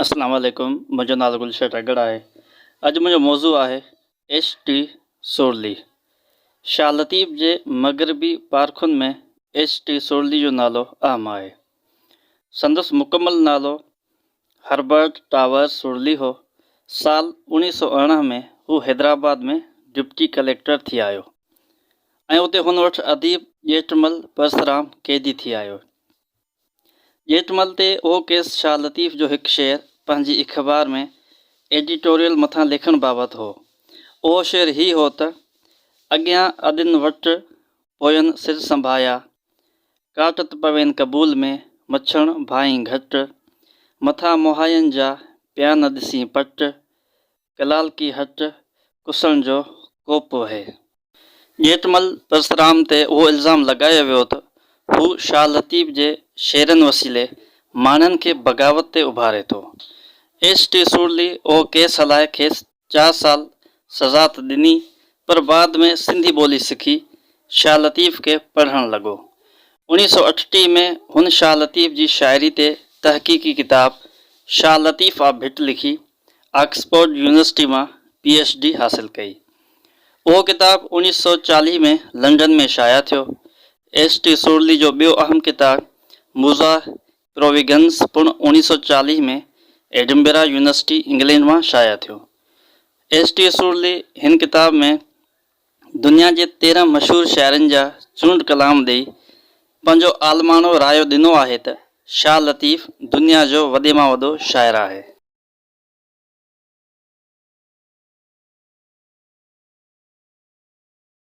اسلام عليڪم منهنجو نالو گلشير رڳڙ آهي اڄ منهنجو موضوع آهي H T Sorley Shah Latif جي مغربي پارکن ۾ ايڇ ٽي سورلي جو نالو اهم آهي سندس مڪمل نالو هربرٽ ٽاور سورلي هو سال 1918 ۾ هو حيدرآباد ۾ ڊپٽي ڪليڪٽر ٿي آيو ۽ اتي هن وٽ اديب ڄيٺمل پرسرام قيدي ٿي آيو ڄيٺمل تي اهو ڪيس شاهه لطيف جو هڪ شعر پنهنجي اخبار ۾ ايڊيٽوريل مٿان لکڻ بابت هو. اهو شعر هي هو ته، اڳيان اڏين وٽ، پوين سر سنڀايا، ڪاٽ ته پوين قبول ۾، مڇڻ ڀانئين گهٽ، مٿان مهاين جا، پيا نه ڏسين پٽ، ڪلالڪي هٽ، ڪسڻ جو ڪوپ وهي. ڄيٺمل پرسرام تي اهو الزام لڳايو ويو ته هو شاهه لطيف جي شعرن وسيلي ماڻهن کي بغاوت تي اڀاري ٿو. ايڇ ٽي سورلي اهو ڪيس هلائي کيس چار سال سزا ته ڏني پر بعد ۾ سنڌي ٻولي سکي شاهه لطيف کي پڙهڻ لڳو. 1938 ۾ هن شاهه لطيف جي شاعري تي تحقيقي ڪتاب شاهه لطيف آف ڀٽ لکي آڪسفورڊ يونيورسٽي مان پي ايڇ ڊي حاصل ڪئي. اهو ڪتاب 1940 ۾ لنڊن ۾ شايع ٿيو. ايڇ ٽي سورلي جو ٻيو اهم ڪتاب موزا پروويگنس پڻ 1940 ۾ ايڊنبرا يونيورسٽي انگلينڊ مان شايع ٿيو. ايڇ ٽي سورلي هن ڪتاب ۾ دنيا جي 13 مشهور شاعرن جا چونڊ ڪلام ڏئي پنهنجو عالماڻو رايو ڏنو آهي ته شاهه لطيف دنيا جو وڏي مان وڏو شاعر آهي.